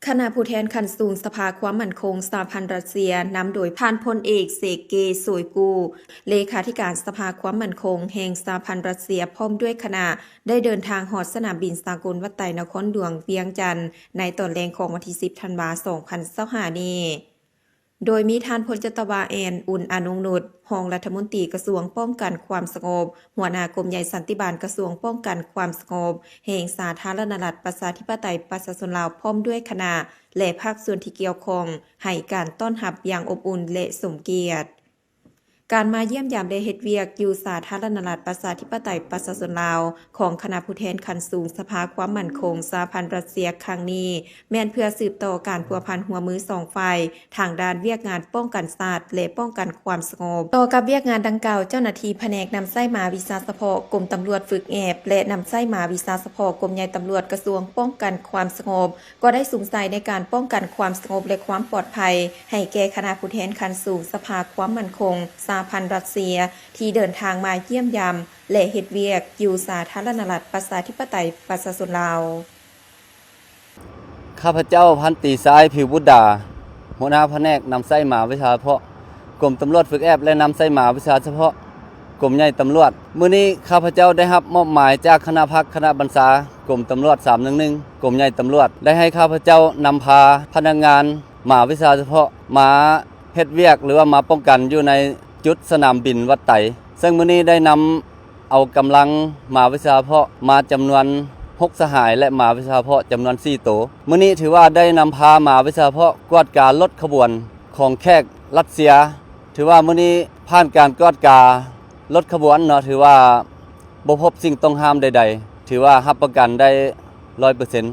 ຄະນະຜູ້ແທນຂັ້ນສູງສະພາຄວາມໝັ້ນຄົງສະຫະພັນຣັດເຊຍ ນຳໂດຍທ່ານພົນເອກ ເຊເກ ໂຊຍກູ ເລຂາທິການສະພາຄວາມໝັ້ນຄົງແຫ່ງສະຫະພັນຣັດເຊຍ ພ້ອມດ້ວຍຄະນະ ໄດ້ເດີນທາງຮອດສະໜາມບິນສາກົນວັດໄຕ ນະຄອນຫຼວງວຽງຈັນ ໃນຕອນແລງຂອງວັນທີສິບ ທັນວາ ສອງພັນຊາວຫ້ານີ້. ໂດຍມີທ່ານ ພົນຈັດຕະວາ ແອນ ອຸ່ນອານົງນຸດ ຮອງລັດຖະມົນຕີກະຊວງປ້ອງກັນຄວາມສະຫງົບ, ຫົວໜ້າກົມໃຫຍ່ສັນຕິບານກະຊວງປ້ອງກັນຄວາມສະຫງົບແຫ່ງສາທາລະນະລັດ ປະຊາທິປະໄຕ ປະຊາຊົນລາວ ພ້ອມດ້ວຍຄະນະ ແລະ ພາກສ່ວນທີ່ກ່ຽວຂ້ອງ ໃຫ້ການຕ້ອນຮັບຢ່າງອົບອຸ່ນ ແລະ ສົມກຽດ. ການມາຢ້ຽມຢາມ ແລະ ເຮັດວຽກຢູ່ສາທາລະນະລັດ ປະຊາທິປະໄຕ ປະຊາຊົນລາວ ຂອງຄະນະຜູ້ແທນຂັ້ນສູງສະພາຄວາມໝັ້ນຄົງສະຫະພັນຣັດເຊຍຄັ້ງນີ້ ແມ່ນເພື່ອສືບຕໍ່ການພົວພັນຮ່ວມມືສອງຝ່າຍ ທາງດ້ານວຽກງານປ້ອງກັນຊາດ ແລະ ປ້ອງກັນຄວາມສະຫງົບ. ຕໍ່ກັບວຽກງານດັ່ງກ່າວ, ເຈົ້າໜ້າທີ່ພະແນກນຳໃຊ້ມະຫາວິຊາສະເພາະກົມຕຳຫຼວດຝຶກແອບ ແລະ ນຳໃຊ້ມະຫາວິຊາສະເພາະກົມໃຫຍ່ຕຳຫຼວດກະຊວງປ້ອງກັນຄວາມສະຫງົບ ກໍໄດ້ສຸມໃສ່ໃນການປ້ອງກັນຄວາມສະຫງົບ ແລະ ຄວາມປອດໄພ ໃຫ້ແກ່ຄະນະຜູ້ແທນຂັ້ນສູງສະພາຄວາມໝັ້ນຄົງສະຫະພັນຣັດເຊຍ ທີ່ເດີນທາງມາຢ້ຽມຢາມ ແລະ ເຮັດວຽກຢູ່ສາທາລະນະລັດ ປະຊາທິປະໄຕ ປະຊາຊົນລາວ. ຂ້າພະເຈົ້າ ພັນຕີ ຊາຍ ຜິວບຸດດາ, ຫົວໜ້າພະແນກນຳໃຊ້ມະຫາວິຊາສະເພາະກົມຕຳຫຼວດຝຶກແອບ ແລະ ນຳໃຊ້ມະຫາວິຊາສະເພາະກົມໃຫຍ່ຕຳຫຼວດ. ມື້ນີ້ຂ້າພະເຈົ້າໄດ້ຮັບມອບໝາຍຈາກຄະນະພັກຄະນະບັນຊາກົມຕຳຫຼວດສາມໜຶ່ງໜຶ່ງ ກົມໃຫຍ່ຕຳຫຼວດ ໄດ້ໃຫ້ຂ້າພະເຈົ້ານຳພາພະນັກງານມະຫາວິຊາສະເພາະມາເຮັດວຽກ ຫຼືວ່າມາປ້ອງກັນຢູ່ໃນຈຸດສະໜາມບິນວັດໄຕ. ເຊິ່ງມື້ນີ້ໄດ້ນຳ ເອົາກຳລັງມະຫາວິຊາສະເພາະມາຈຳນວນຫົກສະຫາຍ ແລະ ມະຫາວິຊາສະເພາະຈຳນວນສີ່ໂຕ. ມື້ນີ້ຖືວ່າໄດ້ນຳພາມະຫາວິຊາສະເພາະກວດກາລົດຂະບວນຂອງແຂກຣັດເຊຍ. ຖືວ່າມື້ນີ້ຜ່ານການກວດກາລົດຂະບວນເນາະ, ຖືວ່າບໍ່ພົບສິ່ງຕ້ອງຫ້າມໃດໆ, ຖືວ່າຮັບປະກັນໄດ້ຮ້ອຍເປີເຊັນ.